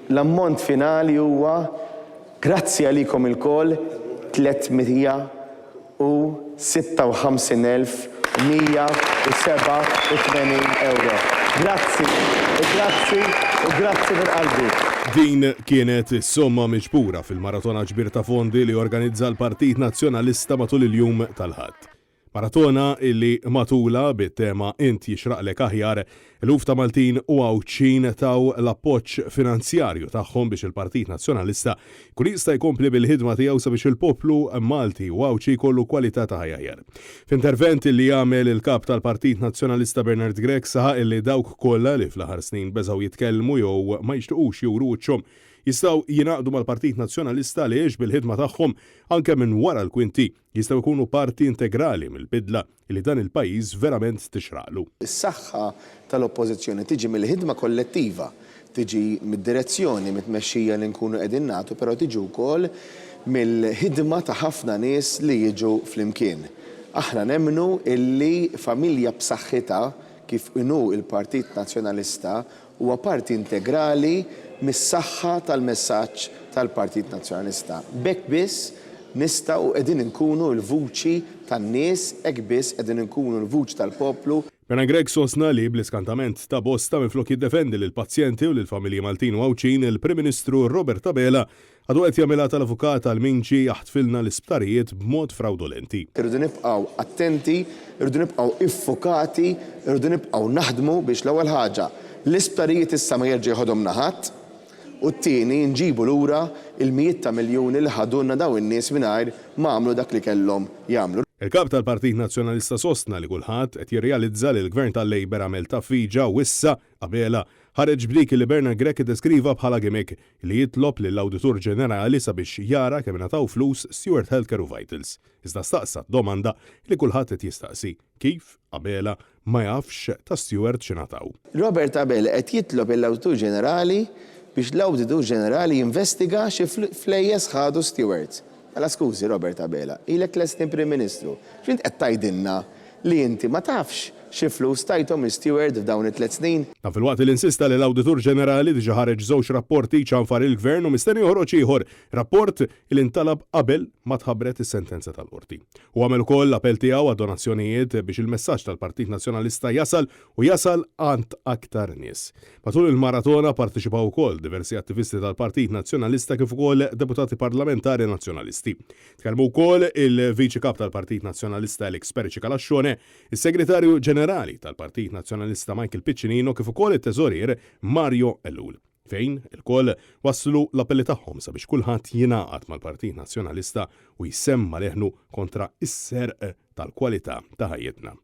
L-ammont finali huwa, grazzi għalikom ilkoll, 356,187 ewro. Grazzi, u grazzi, u grazzi minn qalbi. Din kienet is-somma miġbura fil-maratona ġbir ta' fondi li organizza l-Partit Nazzjonalista matul il-jum tal-Ħadd. Maratona illi matulha, bit-tema Int jixraqlek aħjar, eluf ta' Maltin u Għawdxin taw l-appoġġ finanzjarju tagħhom biex il-Partit Nazzjonalista jkun jista' jkompli bil-ħidma tiegħu sabiex il-poplu Malti u Għawdxi jkollu kwalità ta' ħajja aħjar. F'intervent illi għamel il-Kap tal-Partit Nazzjonalista Bernard Grech saħaq illi dawk kollha li fl-aħħar snin beżgħu jitkellmu jew ma jixtiqux juru wiċċhom jistgħu jingħaqdu mal-Partit Nazzjonalista għaliex bil-ħidma tagħhom anke minn wara l-kwinti jistgħu jkunu parti integrali mill-bidla li dan il-pajjiż verament tixraqlu. Is-saħħa tal-Oppożizzjoni tiġi mill-ħidma kollettiva, tiġi mid-direzzjoni, mit-tmexxija li nkunu qegħdin nagħtu, però tiġi wkoll mill-ħidma ta' ħafna nies li jiġu flimkien. Aħna nemmnu illi familja b'saħħitha kif inhu l-Partit Nazzjonalista huwa parti integrali mis-saħħa tal-messaġġ tal-Partit Nazzjonalista. B'hekk biss nistgħu u qegħdin inkunu l-vuċi tan-nies, hekk biss qegħdin inkunu l-vuċi tal-poplu. Bernard Grech sostna li, bl-iskantament ta' bosta, minflok jiddefendi lill-pazjenti u lill-familji Maltin u Għawdxin, il-Prim Ministru Robert Abela Għadu qed jagħmilha tal-avukat għal min ġie jaħtfilna l-isptarijiet b'mod frawdolenti. Irridu nibqgħu attenti, irridu nibqgħu iffukati, irridu nibqgħu naħdmu biex l-ewwel ħaġa, l-isptarijiet issa ma jerġa' jeħodhomna ħadd u t-tieni nġibu lura l-mijiet ta' miljuni li ħadulna dawn in-nies mingħajr ma għamlu dak li kellhom jagħmlu. Il-Kap tal-Partit Nazzjonalista sostna li kulħadd qed jirrealizza li l-Gvern tal-Labour għamel tgħaffiġa u issa Abela ħareġ b'dik li Bernard Grech iddeskriva bħala gimmick li jitlob lill-Awditur Ġenerali sabiex jara kemm ingħataw flus Steward Healthcare u Vitals. Iżda staqsa domanda li kulħadd qed jistaqsi, kif Abela ma jafx ta' Steward x'ingħataw? Robert Abela qed jitlob lill-Awditur Ġenerali biex l-Awditur Ġenerali jinvestiga xi flejjes ħadu Steward. Mela skużi Robert Abela, ilek tlett snin Prim Ministru, x'int qed tgħidilna li inti ma tafx xi flus tajthom l-Steward f'dawn it-tlett snin? Dan filwaqt li insista li l-Awditur Ġenerali diġa ħareġ żewġ rapporti jċanfar il-Gvern u mistenni joħroġ ieħor, rapport li ntalab qabel ma tħabbret is-sentenza tal-Qorti. Hu għamel ukoll l-appell tiegħu għad-donazzjonijiet biex il-messaġġ tal-Partit Nazzjonalista jasal u jasal għand aktar nies. Matul il-maratona pparteċipaw ukoll diversi attivisti tal-Partit Nazzjonalista kif ukoll deputati parlamentari Nazzjonalisti. Tkellmu wkoll il-Viċi Kap tal-Partit Nazzjonalista Alex Perici Calascione, is-Segretarju Ġenerali tal-Partit Nazzjonalista Michael Piccinino kif ukoll it-Teżorier Mario Ellul, fejn ilkoll wasslu l-appelli tagħhom sabiex kulħadd jingħaqad mal-Partit Nazzjonalista u jsemma' leħnu kontra s-serq tal-kwalità ta' ħajjitna.